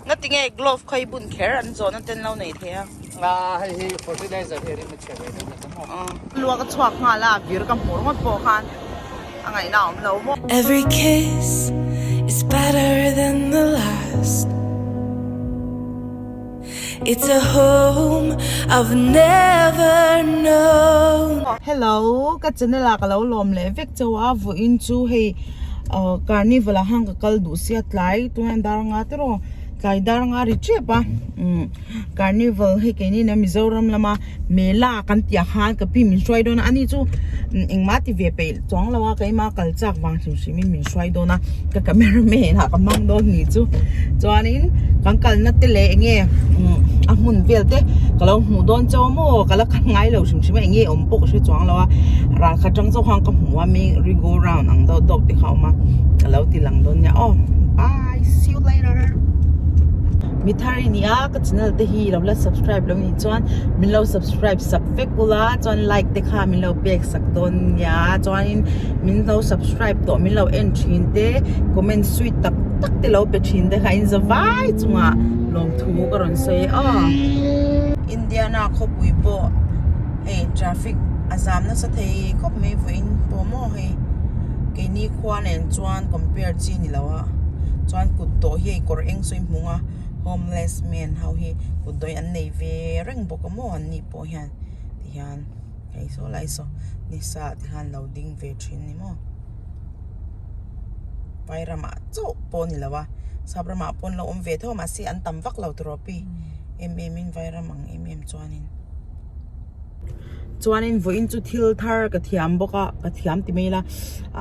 Ngatinge glove kha i bun kher an zawhna ten lo nei thei a. A hei hi fertilizer hi a rim a chhe ve deuh nasa maw. Luak a chhuak nghal a, vir ka hmuh ringawt pawh khan a ngaihna a awm lo maw. Every kiss is better than the last It's a home I've never known. Hello, ka channel ah ka lo lawm leh vek chauh a, vawiin chu hei carnival ah khan ka kal duh sia tlai tunah dar nga te rawh tlai dar nga ri tep a umm carnival hei keini nen Mizoram lama mela kan tih ah khan ka pi min hruai dawn a ani chu engmah ti ve peih chuang lo a keimah kal chak vang hrim hrim in min hruai dawn a ka camera man ah ka hmang dawn ni chu chuanin kan kalna te leh enge a hmun vel te ka lo hmuh dawn chauh a maw ka la kal ngai lo hrim hrim a enge awm pawh ka hre chuang lo a ralkhat atang zawk khan ka hmu a merry go round ang deuh deuh te kha a awm a ka lo ti lang dawn nia aw bye see you later mi thar i ni a ka channel te hi lo la subscribe lo ni chuan min lo subscribe sak vek ula chuan like te kha min lo pek sak dawn nia chuanin min lo subscribe tawh min lo en thin te comment sweet tak tak te lo pe thin te kha in za vai chungah lawmthu ka rawn sawi aw. Indiana khawpui pawh hei traffic a zam nasa thei khawp mai vawiin pawh maw hei keini khua nen chuan compare chi ni lo a chuan kut tawh hi hei kawr eng sawi hmung a. Homeless men ho hi kut dawi an nei ve reng bawk a maw an ni pawh hian tihian hei saw lai saw nisa ah te khan lo ding ve thin ni maw vai ramah chauh pawh a ni lo a sap ramah pawh an lo awm ve tho a mahse an tam vak lo tawh pi em em in vai ram ang em em chuanin. Chuanin vawiin chu thil thar ka thiam bawk a ka thiam ti mai ila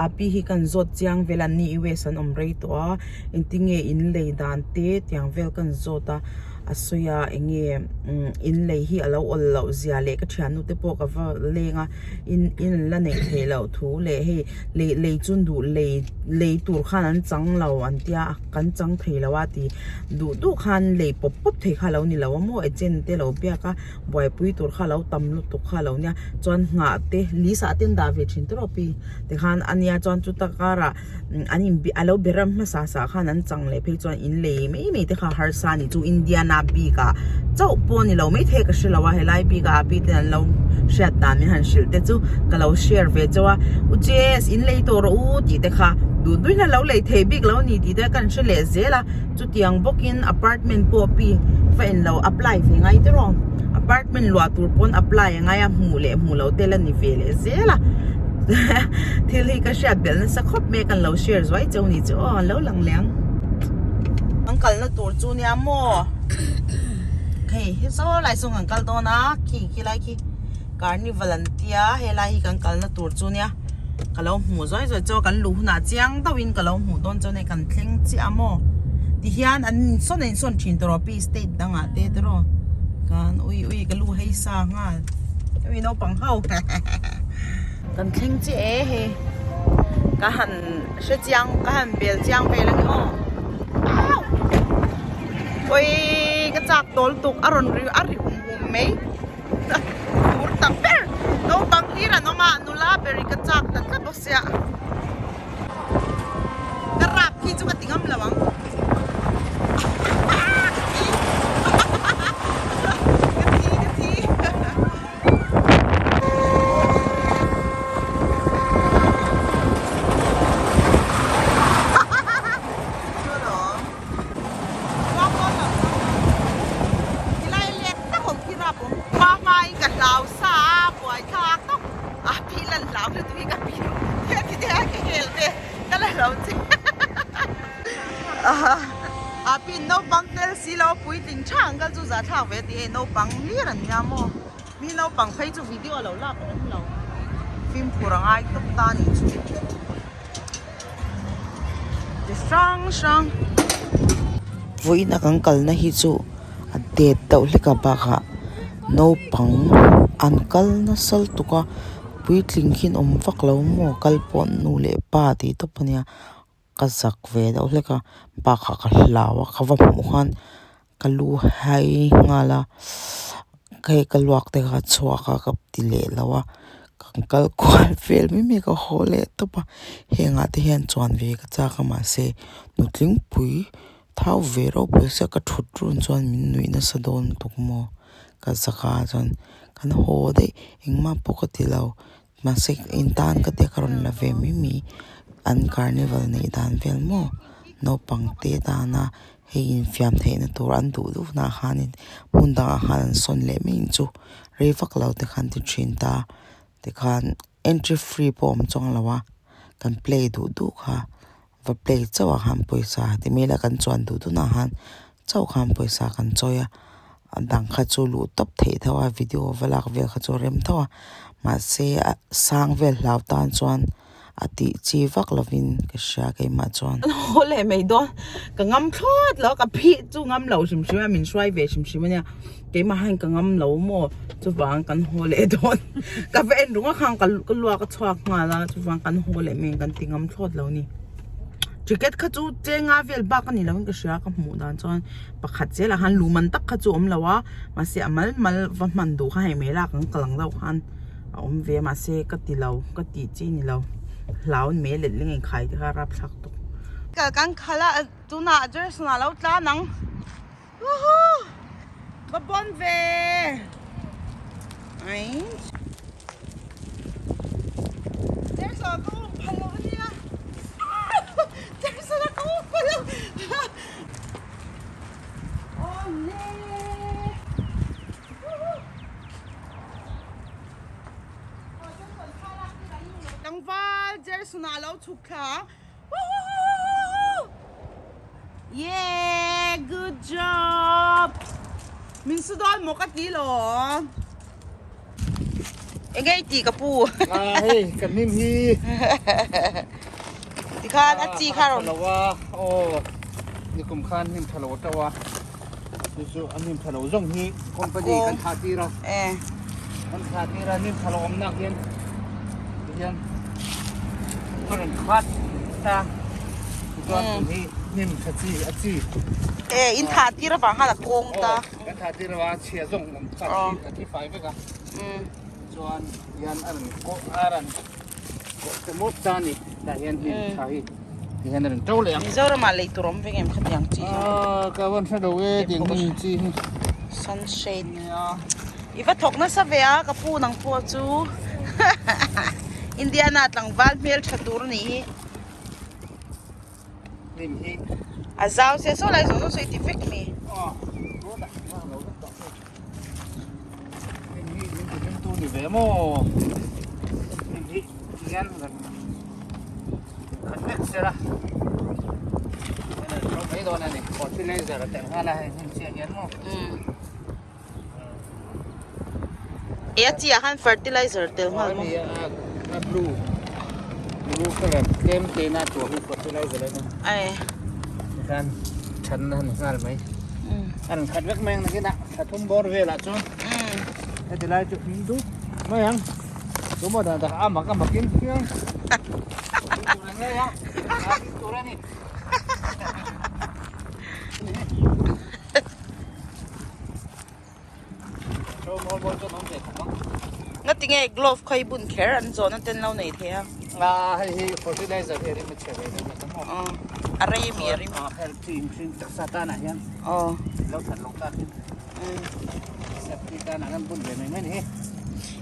ah pi hi kan zawt chiang vel a ni US an awm rei tawh a engtinge in lei dan te tiang vel kan zawt a a sawi a enge in lei hi alo awl loh zia leh ka thiannu te pawh ka va leng a in in an la neih theih loh thu leh hei lei lei chu duh lei lei tur khan an chang lo an tia kan chang thei lo a ti duh duh khan lei pawp pawp thei kha alo ni lo a maw agent te lo biak a. Buaipui tur kha lo tam lutuk kha lo nia chuan nghah te list ah te an dah ve thin tawp pi tikhan a nia chuan chuta karah an in a lo be ram hmasa sa khan an chang leh phei chuan in lei mai mai te kha harsa a ni chu Indiana bik ah chauh pawh a ni lo maithei ka hre lo a helai bik ah a pi ten an lo hriat dan min han hrilh te chu ka lo share ve chauh a u Jess in lei tawh rawh u tih te kha duh duhin a lo lei thei bik lo a ni tih te ka han hre leh zel a. Chutiang bawkin apartment pawh pi va en lo apply ve ngai te rawh apartment luah tur pawn apply a ngai a hmuh leh hmuh loh te la ni ve leh zel a thil hi ka hriat belh nasa khawp mai a kan lo share zuai cheu ni chu aw an lo lang leh ang an kalna tur chu nia maw hei he saw lai sawn kan kal dawn a khi khi lai khi carnival an tia helai hi kan kalna tur chu nia. Ka lo hmuh zawi zawi chu a kan luh hunah chiang deuhin ka lo hmuh dawn chuan hei kan thleng chiah a maw tihian an insawn a insawn thin tawh rawh pi state dangah te te rawh kan ui ui ka lu hei sa nghal hemi naupang ho kan thleng chiah e hei ka han hre chiang ka han bel chiang vel a ni aw au ui ka chak tawl tuk a rawn ri a ri hum hum mai. Tur tak ber naupang hlir an awm a nula ber hi ka chak ta tlat bawk sia ka rap khi chu ka ti ngam lo ang ka thi ka thi ka thi. Hma hmain ka hlau sa a, buai thlak tawp a pi lan hlau lutuk hi ka pi heti te a ka hel ve ka la lo che a pi naupang tel si lo puitling tha ang kal chu zah thlak ve tih hei naupang hlir an nia maw mi naupang phei chu video a lo lak a awm lo fimkhur a ngai tawp ta a nih chu. Chi hrang hrang Vawiin a kan kalna hi chu a det deuh hlek a bakah naupang an kal nasa lutuk a puitling khi an awm vak lo maw kal pawh nu leh pa tih tawp a nia ka zak ve deuh hlek a bakah ka hlau a ka va hmuh khan ka lu hai nghal a hei ka luak te kha a chhuak a ka ti leh lo a kan kal kual vel mai mai ka haw leh tawp a heng ah te hian chuan ve ka chak a mahse nutling pui. Thau ve ropui sia ka thut run chuan min nuih nasa dawn lutuk maw ka zak a chuan kan haw daih engmah pawh ka ti lo mahse in tan ka tia ka rawn la ve mai mai an carnival neih dan vel maw naupang te tana hei infiam theihna tur an duh duh hunah khanin hmun dangah khan an sawn leh mai ang chu rei vak lo te khan ti thin ta tikhan entry free pawh a awm chuang lo a kan play duh duh kha va play chauh ah khan pawisa ti mai ila kan chuan duh duh naah khan chauh khan pawisa kan chawi a a dang kha chu luh tawp theih tho a video va lak vel kha chu a rem tho a mahse a sang vel hlau tan chuan a tih chi vak lovin ka hria keimah chuan. Haw leh mai dawn ka ngam thlawt lo a ka phih chu ngam lo hrim hrim a min hruai ve hrim hrim a nia keimah hian ka ngam lo maw chuvang kan haw leh dawn ka va en rung a khang ka luak a chhuak nghal a chuvang kan haw leh mai kan ti ngam thlawt lo a ni ticket kha chu chenga vel bak a ni lo in ka hria ka hmuh dan chuan pakhat zel ah khan lu man tak kha chu a awm lo a mahse a mal mal va hman duh kha hei mai lak ang ka lang deuh khan a awm ve a mahse ka ti lo ka tih chi a ni lo hlau in mei let ling a inkhai te kha a rapthlak tawk. Kal kan khalh a tunah Jerson ah lo tlan ang. Woohoo! Va pawn ve! Ai. Jerson ka um phal lo ania. Jerson ka um phal lo. Oh le. Woohoo! Tlangval Jerson ah lo chhuk thla. Woohoo! Yeah, good job. Min su dawn maw ka ti lo. Enge i tih ka pu? Ah, hei, ka hnim hi. Tikhan a chi kha rawn. Lo a, aw. Nikum khan hnim tha lo teuh a. Chu chu a hnim tha lo zawng hi company kan thah tir a. Eh. Kan thah tir a hnim tha lo awm nak hian tihian a rawn khat ta. Tichuan tun hi hnim tha chi a chi. Eh, in thah tir avang khan a kawng ta. Kan thah tir avang a chhia zawng awm kha a thi fai vek a. Chuan hian a rawn kawh a rawn kawh te mawt ta a ni. Tah hian hnim tha hi tihian a rawn to leh ang. Mizoramah lei tur awm ve ngem khatiang chi hi. Aaa ka van hre lo e tiang hnim chi hi. Sunshade. I va thawk nasa ve a ka pu nang pawh chu Indiana tlangval hmel tha tur a nih hi. Hnim hi. A zau sia saw lai zawh zawh saw i ti vek mi. Aw tunah lo vek tawh. Heng hi min ti hlimtu ni ve maw? Heng hi hian kan khat vek ser a. Heng an ro mai dawn a ni. Fertilizer a tel nghal a heng hmun chiah hian maw? E a chiah khan fertilizer tel nghal maw? A blue blue color tlem te na tuah hi fertilizer a ni. Ai. Tikhan than na ni nghal mai. An khat vek mai ang nakin ah thla thum bawr velah chuan heti lai chu hming dup mai ang chu maw dan tak a mak a makin chiang tur ang ngei a tur a ni. Ngati nge glove kha i bun kher an zawhna ten lo nei thei a. A hei hi fertilizer hi a rim a chhe ve deuh nasa maw. Aw a rei mi a rim. A healthy mihring taksa tanah hian aw lo that lo tak hin safety tanah hian bun ve mai mai ni hi.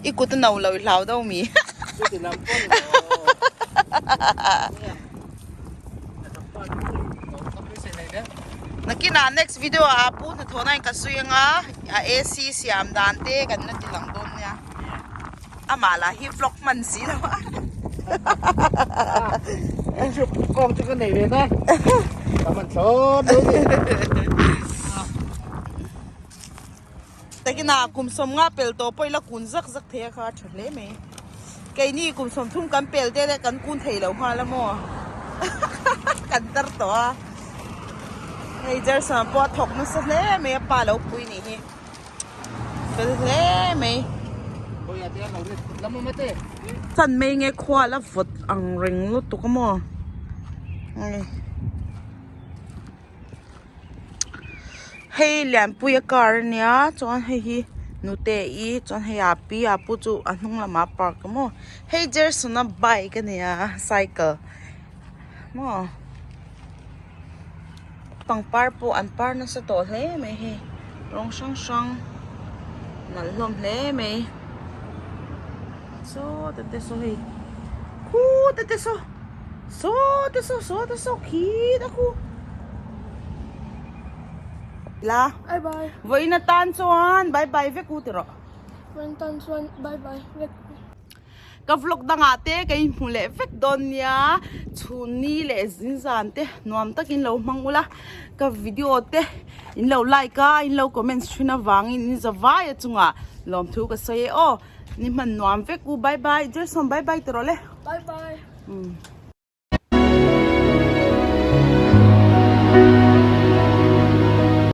I kut a no lo i hlau deuh mi. Chuti lam pawh ni lo. Nakinah next video ah pu hnathawhna in ka sawi anga a AC siam dan te kan la ti lang dawn nia amah lah hi vlog hman si lo a YouTube kawng chu ka nei ve na ka man thlawt lo ni Takinah kum sawmnga pel tawh pawh ila kun zak zak thei a kha a tha hle mai. Keini kum 30 kan pel te leh kan kun thei lo nghal a maw kan tar tawh a. Hei Jerson pawh a thawk nasa hle mai a pa lo pui nih hi. Fel hle mai. Chan mai nge khua la vawt ang reng lutuk a maw. Hei. Hei Lianpuia car ania chuan hei hi nute i chuan hei a pi a pu chu a hnung lamah a park a maw hei Jerson a bike ania cycle maw. Pangpar pawh an par nasa tawh hle mai hei rawng hrang hrang nalh hlawm hle mai saw te te saw hei khu te te saw saw te saw saw te saw khi te khu la Bye bye. Vawiin atan chuan bye bye vek u tiraw. Vawiin atan chuan bye bye vek u. Ka vlog dangah te ka inhmu leh vek dawn nia, chhun ni leh zin zan te nuam takin lo hmang ula, ka video te in lo like a, in lo comment thin avangin in za vai a chungah lawmthu ka sawi e aw, ni hman nuam vek u bye bye Jerson bye bye tiraw le. Bye bye. Umm.